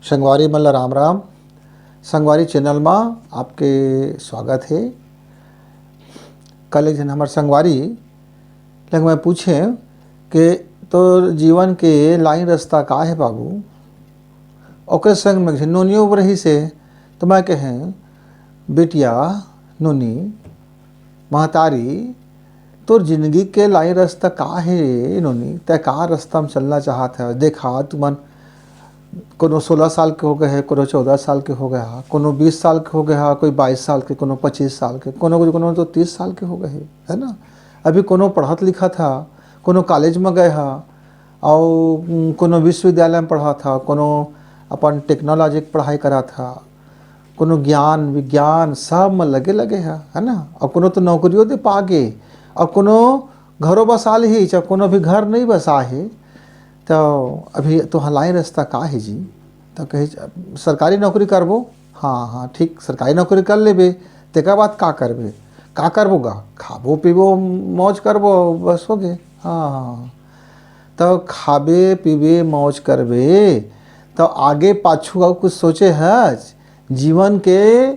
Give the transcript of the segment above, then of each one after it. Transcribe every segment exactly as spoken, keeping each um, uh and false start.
संगवारी मन ल राम राम। संगवारी चैनल म आपके स्वागत हे। कल एक झन हमर संगवारी लग मैं पूछे के तोर जीवन के लाइन रास्ता का हे बाबू? ओकर संग में एक झन नोनियो रहिस हे, तो मैं कहे, "बेटिया नोनी, महतारी, तोर जिंदगी के लाइन रास्ता का हे नोनी? तै का रास्ता में चलना चाहत है?" देखा तुमन, कोनो सोलह साल के हो गए हे, कोनो चौदह साल के हो गए हा, कोनो बीस साल के हो गए हा, कोई बाईस साल के, कोनो पच्चीस साल के, कोनो कोनो तो तीस साल के हो गए हे, है ना? अभी कोनो पढ़त लिखत हा, कोनो कॉलेज में गए हा, अउ कोनो विश्वविद्यालय में पढ़त हा, कोनो अपन टेक्नोलॉजी के पढ़ाई करत हा, कोनो ज्ञान विज्ञान सब में लगे लगे हा, है ना? अउ कोनो तो नौकरियों दे पा गे, अउ कोनो घरो बसा लिही, चाहे कोनो भी घर नहीं बसा हे, तो अभी तो लाइन रास्ता का हे जी? तो कहे, "सरकारी नौकरी करबो।" "हाँ हाँ, ठीक, सरकारी नौकरी कर लेबे, तेकर बाद का करबे?" "का करबो गा? खाबो पीबो, मौज करबो, बस हो गे।" "हाँ हाँ।" तो खाबे पीबे, मौज करबे, तो आगे पाछू अउ कुछ सोचे हच? जीवन के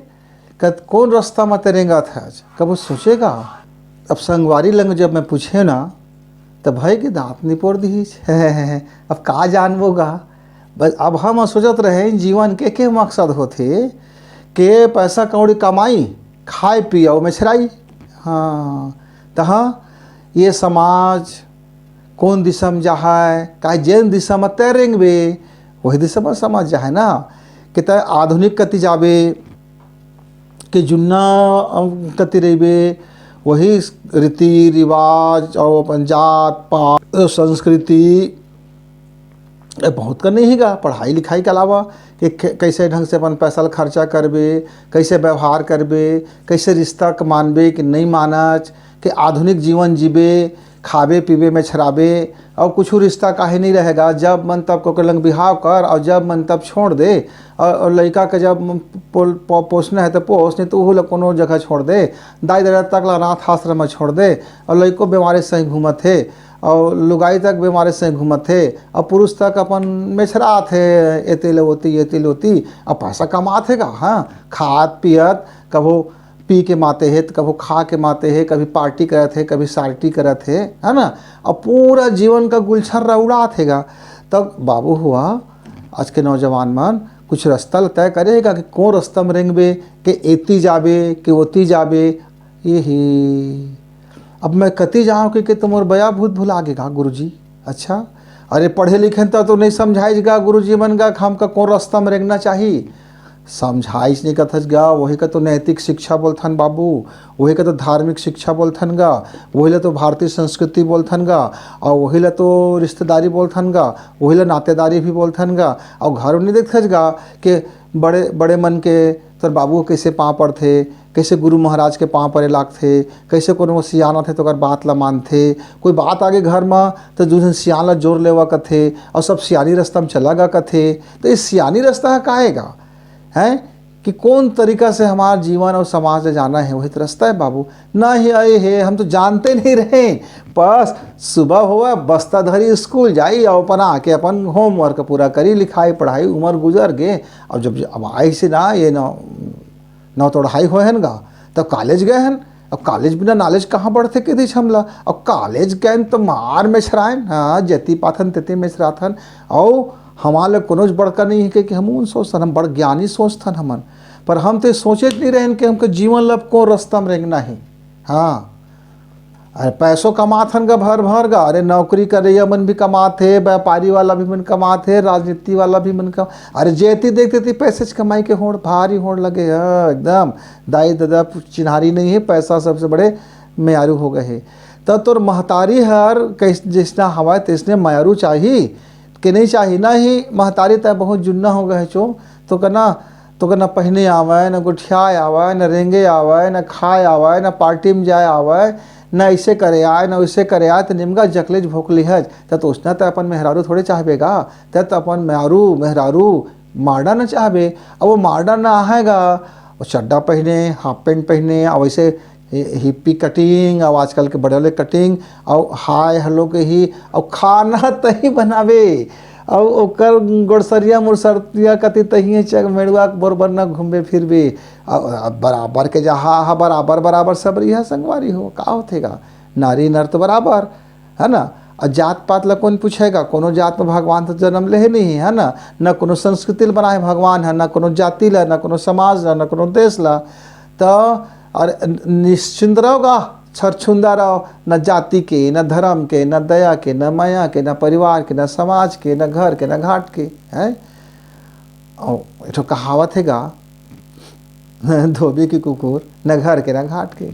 कत-, कोन रास्ता म तैं रेंगत हच, कभू सोचे गा? अब संगवारी लंग जब मैं पूछे ना, त भई के दांत निपोर दिहिस। अब का जानबो गा? बस अब हम सोचत रहे, जीवन के, के मकसद होथे, के पैसा कौड़ी कमाई, खाए पिए अउ मेछराई। हाँ, त हाँ, ये समाज कोन दिशा म जाहय, काय जेन दिशा म तैं रेंगबे, वही दिशा म समाज जाहय ना। कि तैं आधुनिक कति जाबे, के जुन्ना, अ, कति रहिबे, वही रीति रिवाज अउ अपन जात पात, संस्कृति, ए, बहुत कन नहीं हे गा, पढ़ाई लिखाई के अलावा, कि क-, कैसे ढंग से अपन पैसा ल खर्चा करबे, कैसे व्यवहार करबे, कैसे रिश्ता के मानबे कि नहीं मानच, कि आधुनिक जीवन जीबे, खाबे पीबे मेछराबे, अउ कुछु रिश्ता काहे नहीं रहे गा। जब मन तब ओकर लंग बिहाव कर, अउ जब मन तब छोड़ दे, अउ, अउ लइका के जब मन पोल-, पो-, पोसना हे त पोस, नहीं त उहू ल कोनो जगह छोड़ दे, दाई ददा तक ल अनाथ आश्रम म छोड़ दे, अउ लइको बेमारी संग घूमत हे, अउ लुगाई तक बेमारी संग घूमत हे, अउ पुरुष तक अपन मेछरात हे, एती ले ओती, एती ले ओती, अउ पैसा कमात हे गा, हाँ, खात पियत, कभू पी के माते हे, त कभू खा के माते हे, कभी पार्टी करत हे, कभी सार्टी करत हे, है ना? अउ पूरा जीवन का गुलछर्रा उड़ात हे गा। तब बाबू हुआ, आज के नौजवान मन कुछ रास्ता ल तय करे हे गा कि कोन रास्ता म रेंगबे, के एती जाबे, के ओती जाबे। ये ही, अब मैं कती जाऊँ कि, कि तो मोर बया भूत भुला गे गा गुरुजी। अच्छा, अरे पढ़े लिखे त तो नहीं समझाइस गा गुरुजी मन गा, हमका कोन रास्ता म रेंगना चाही। समझाइस नहीं कथस गा, वही का तो नैतिक शिक्षा बोलथन बाबू, वही का तो धार्मिक शिक्षा बोलथन गा, वही ला तो भारतीय संस्कृति बोलथन गा, अउ वही ला तो रिश्तेदारी बोलथन गा, वही ला नातेदारी भी बोलथन गा। अउ घर में नहीं देखथस गा कि बड़े, बड़े मन के तोर बाबू कैसे पाँव पड़थे, कैसे गुरु महाराज के पाँव पड़े लागथे, कैसे कोनो सियान आथे तो ओकर बात ला मानथे, कोई बात आगे घर म तो दू झन सियान ला जोर लेवा कथे, अउ सब सियानी रास्ता म चला गा कथे। तो ये सियानी रास्ता ह का हे गा? हैं कि कोन तरीका से हमार जीवन अउ समाज ल जाना हे, वही तो रास्ता हे बाबू। नहीं आए हे, हम तो जानते नहीं रहे। बस सुबह होवय, बस्ता धरी, स्कूल जाई अउ अपन आके अपन होमवर्क पूरा करी, लिखाई पढ़ाई, उमर गुजर गे। अब जब, अब आइस ना, ये नौ, नौ तो अढ़ाई होय हन गा, तब कॉलेज गए हन। अब कॉलेज बिना नॉलेज कहाँ बढ़थे, कहि दिस हमला। अब कॉलेज गए हन तो मार मेछरायन, हाँ, जेती पाथन तेती मेछराथन। अउ हमार ले कोनोच बड़का नहीं हे कि, कि हम उन सोचथन, हम बड़ ज्ञानी सोचथन हमन। पर हम तो ये सोचे नहीं रहेन कि हमके जीवन ल अब कोन रास्ता म रेंगना हे। हाँ, अरे पैसो कमाथन गा भर भर गा, अरे नौकरी करइया मन भी कमाथे, व्यापारी वाला भी मन कमाथे, राजनीति वाला भी मन कमा, अरे जेती देख तेती पैसेच कमाई के होड़, भारी होड़ लगे हे एकदम। दाई ददा चिन्हारी नहीं हे, पैसा सबसे बड़े मयारू हो गए हे। त तोर महतारी हर कैस-, जैसना हवय तैसने मयारू चाही के नहीं चाही? नहीं, महतारी तै बहुत जुन्ना हो गए हे चो, तो कना तो न पहिने आवय, न गोठियाए आवय, न रेंगे आवय, न खाए आवय, न पार्टी म जाए आवय, न ऐसे करे आय, न वैसे करे आय, त निमगा जकलेच भोंक लिहच। त तोसना त अपन मेहरारू थोड़े चाहबे गा, त त अपन मेहरारू, मेहरारू modern चाहबे। अब वो modern ना आहे गा, वो चड्डा पहिने, half pant पहिने, अउ ऐसे हि-, hippie cutting, अउ आजकल के बड़े वाले cutting, अउ high hello के ही, अउ खाना तही बनावे, अउ ओकर गोड़सरिया मुड़सरिया कति तहिए चक मेड़ुआ के बरोबर न घूमबे फिरबे। अ, अ, बराबर के जहाँ हा बराबर बराबर सब रही है संगवारी हो, का होथे गा? नारी नर तो बराबर, है ना? अउ जात पात ला कौन पूछेगा? कोनो जात में भगवान तो जन्म ले नहीं है ना, न कोनो संस्कृति ल बनाए भगवान है, न कोनो जाति ला, न कोनो समाज ला, न कोनो देश ला। तो और निश्चिंत रहोगा, छरछुंदा रहो, न जाति के, न धर्म के, न दया के, न माया के, न परिवार के, न समाज के, न घर के, न घाट के, हैं? और एक ठो कहावत है गा, धोबी के कुकुर, न घर के, न घाट के।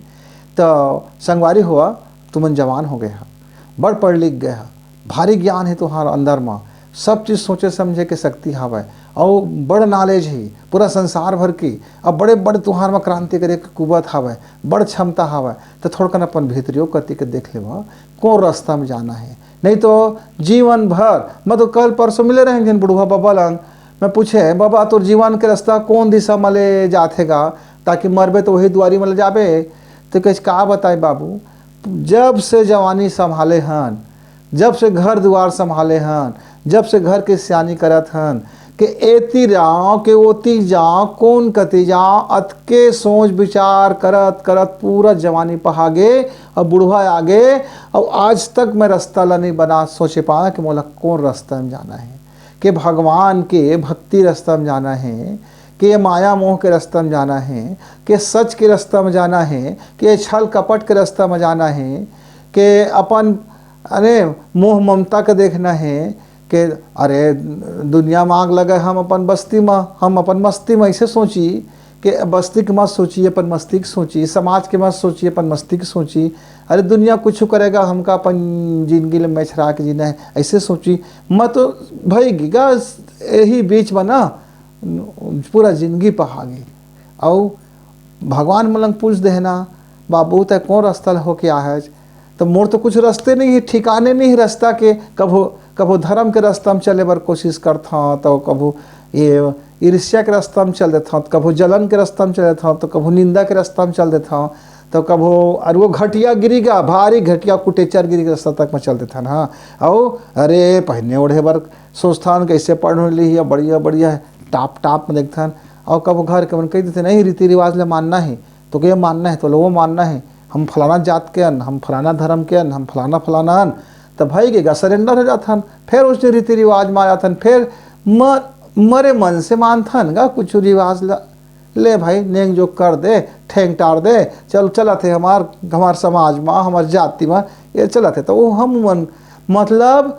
तो संगवारी हुआ, तुमन जवान हो गए हा, बड़ पढ़ लिख गए हा, भारी ज्ञान है तुम्हार अंदर में, सब चीज सोचे समझे के शक्ति हावय, और बड़ नॉलेज है पूरा संसार भर की। अब बड़े बड़े तुम्हार में क्रांति करे के कुवत हावय, बड़ क्षमता हावय, तो थोड़कन अपन भीतरियो कति के देख लेवा, कौन रास्ता में जाना है। नहीं तो जीवन भर, मैं तो कल परसों मिले रहे जिन बुढ़वा बाबा लंग, मैं पूछे, "बाबा, तोर जीवन के रास्ता कौन दिशा में ले जाथे गा, ताकि मरबे तो वही दुआरी में ले जाबे?" तो कहे, "का बताए बाबू, जब से जवानी संभाले हन, जब से घर दुआर संभाले हन, जब से घर के सियानी करत हन, के एती जाओ, के ओती जाओ, कौन कती जाओ, अतके सोच विचार करत करत पूरा जवानी पहागे और बुढ़वा आगे, और आज तक मैं रास्ता ला नहीं बना सोचे पाया कि मोला कौन रास्ता में जाना है, कि भगवान के भक्ति रास्ता में जाना है, कि ये माया मोह के रास्ता में जाना है, कि सच के रास्ता में जाना है, कि ये छल कपट के रास्ता में जाना है, कि अपन, अरे, मोह ममता के देखना है, कि अरे, दुनिया में आग लगे, हम अपन बस्ती में, हम अपन मस्ती में ऐसे सोची कि बस्ती के मत सोची, अपन मस्ती के सोची, समाज के मत सोची, अपन मस्ती के सोची। अरे, दुनिया कुछ करेगा, हमका अपन जिंदगी ले मेछरा के जीना है, ऐसे सोची। मैं तो भई गा, यही बीच में ना पूरा जिंदगी पहागी। अउ भगवान मन लंग पूछ देहना, "बाबू, तै कौन रास्ता ल होके आहे?" तो मोर तो कुछ रास्ते नहीं है, ठिकाने नहीं है रास्ता के। कभो, कभो धर्म के रास्ता में चले बर कोशिश करथौं, तो कभो ये ईर्ष्या के रास्ता में चल देथौं, तो कभो जलन के रास्ता में चल देथौं, तो कभो निंदा के रास्ता में चल देथौं, तो कभो, अरे वो घटिया गिरी गा, भारी घटिया कुटेचर गिरी के रास्ता तक में चल देथन। हाँ, अउ अरे, पहने ओढ़े बर सोचथन, कैसे पढ़ लिही, बढ़िया बढ़िया टाप टाप में देखथन। अउ कभो घर के मन कह देथे, "नहीं, रीति रिवाज ले मानना है, तो के मानना है, तो लो वो मानना है, हम फलाना जात के अन, हम फलाना धर्म के अन, हम फलाना फलाना अन।" तो भाई के गा सरेंडर हो जाथन, फिर उसने रीति रिवाज में आ जाथन, फिर म-, मरे मन से मानथन गा कुछ रिवाज ला। ले भाई, नेंग जो कर दे, ठेंग टार दे, चल, चलत है हमार, हमार समाज में, हमार जाति में, ये चलत है। तो वो हम मन, मतलब,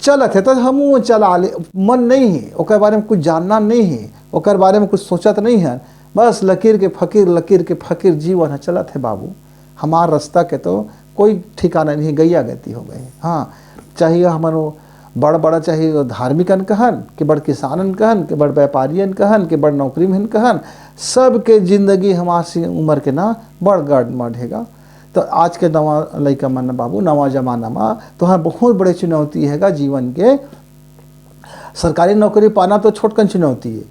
चलत है तो हमहूँ चला ले, मन नहीं है, ओकर बारे में कुछ जानना नहीं है, ओकर बारे में कुछ सोचत नहीं है। बस लकीर के फकीर, लकीर के फकीर जीवन है, चलत है बाबू। हमार रास्ता के तो कोई ठिकाना नहीं, गैया गति हो गए। हाँ, चाहे हमन वो बड़ बड़ा, चाहे वो धार्मिक अन कहन, कि बड़ किसान अन कहन, कि बड़ व्यापारी अन कहन, कि बड़ नौकरी में कहन, सबके जिंदगी हमार सी उम्र के ना बड़ गढ़ मढ़ेगा। तो आज के नवा लइका मन बाबू, नवा जमाना में तो हाँ बहुत बड़े चुनौती हैगा जीवन के। सरकारी नौकरी पाना तो छोटकन चुनौती है,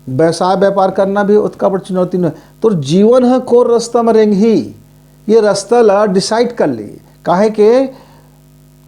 व्यवसाय व्यापार करना भी उतका बड़ चुनौती नहीं। तो जीवन है कोन रास्ता में रेंगही, ये रास्ता ला डिसाइड कर ली। काहे के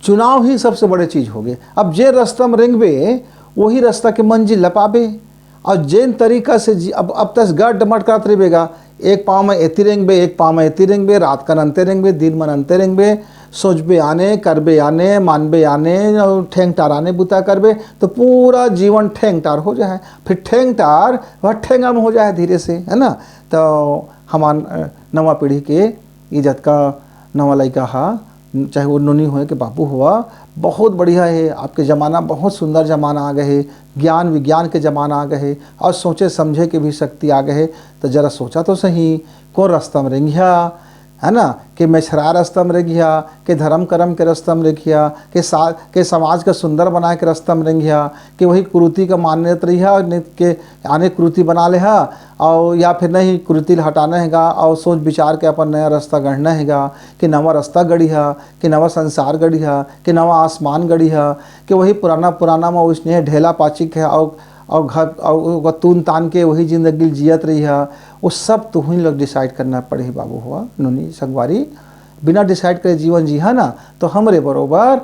चुनाव ही सबसे बड़े चीज हो गए। अब जे रास्ता में रेंगबे, वही रास्ता के मंजिल ला पाबे। और जेन तरीका से जी-, अब, अब तस गड्ड मटकात रहिबेगा, एक पाँव में एती रेंगबे, एक पाँव में एती रेंगबे, रात कन अंते रेंगबे, दिन मन अंते रेंगबे, सोचबे आने, करबे आने, मानबे आने, और ठेंग टाराने बुता करबे, तो पूरा जीवन ठेंग टार हो जाए। फिर ठेंग टार वह ठेंगा में हो जाए धीरे से, है ना? तो हमार, अ, नवा पीढ़ी के ये जतका नवा लइका हा, चाहे वो नोनी होए के बापू हुआ, बहुत बढ़िया है। आपके जमाना बहुत सुंदर जमाना आ गए है, ज्ञान विज्ञान के जमाना आ गए है, और सोचे समझे के भी शक्ति आ गए है। तो जरा सोचा तो सही, कौन रास्ता में रेंगिया, है ना, के मेछरा रास्ता में रेंगिया, के धर्म कर्म के रास्ता में रेंगिया, के सा-, के समाज का सुंदर बनाए के रास्ता में रेंगिया, के वही कुरीति का मान्यता रहिया, नहीं के आने कुरीति बना ले हा, और या फिर नहीं, कुरीति ल हटाना हैगा और सोच विचार के अपन नया रास्ता गढ़ना हैगा, कि नवा रास्ता गढ़िया, कि नवा संसार गढ़िया, कि नवा आसमान गढ़िया, कि वही पुराना, पुराना में उसने ढेला पाचिक है और, और घर और ओकर तून तान के वही जिंदगी जियत रहिया। वो सब तुही लोग डिसाइड करना पड़ही बाबू हुआ, नोनी संगवारी। बिना डिसाइड करे जीवन जी है ना, तो हमरे बरोबर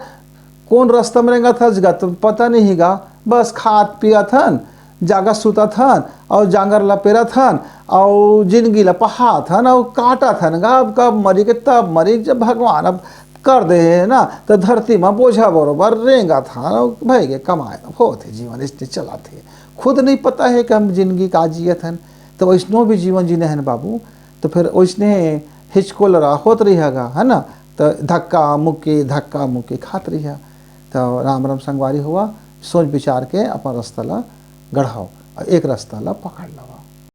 कोन रास्ता में रेंगत हस गा, तो पता नहीं गा। बस खात पियत हन, जागत सुतत हन, अउ जांगर ला पेरत हन, अउ जिंदगी ला पहात हन, अउ काटत हन गा। अब कब मरी के तब मरी, जब भगवान अब कर दे हे ना, तो धरती में बोझा बरोबर रेंगत हन, अउ भई के कमाए होत हे, जीवन इसने चलत हे। खुद नहीं पता हे कि हम जिंदगी का जियत हन, तो वैसनो भी जीवन जीने हन बाबू। तो फिर वैसने हिचकोलरा होत रहिया गा, है ना, तो धक्का मुक्की, धक्का मुक्की खात रहिया। तो राम राम संगवारी हुआ, सोच विचार के अपन रास्ता ला गढ़ाओ, अउ एक रास्ता ला पकड़ लवा।